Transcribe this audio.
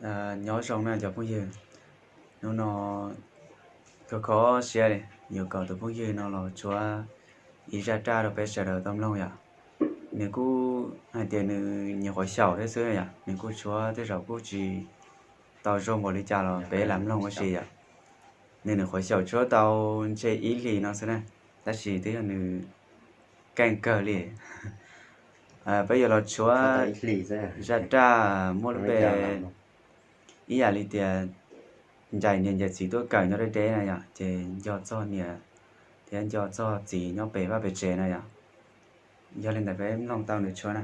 Nyob zoo na cov phooj ywg, hnub no kho kho siab li yuav kom tus phooj ywg no los tshuab ib zaj raj rau peb sawv daws tau mloog yom. Nws kuj hais tias nws nyuam qhuav xyaum thiab xwb yom, nws kuj tshuab tej zaum kuj tsis tau zoo npaum li cas los peb lam mloog ua si yom. Nws nyuam qhuav xyaum tshuab tau ntshe ib hlis no xwb na, tab sis twb yog nws keej kawg li. Peb yuav los tshuab zaj raj muaj lub npe ib yam li tias ncaim niam ncaim txiv tuaj kawm nyob deb deb na yom, ces nco txog niam thiab nco txog txiv nyob pem vaj pem tsev na yom. Yog li ntawd peb mloog tau nws tshuab na.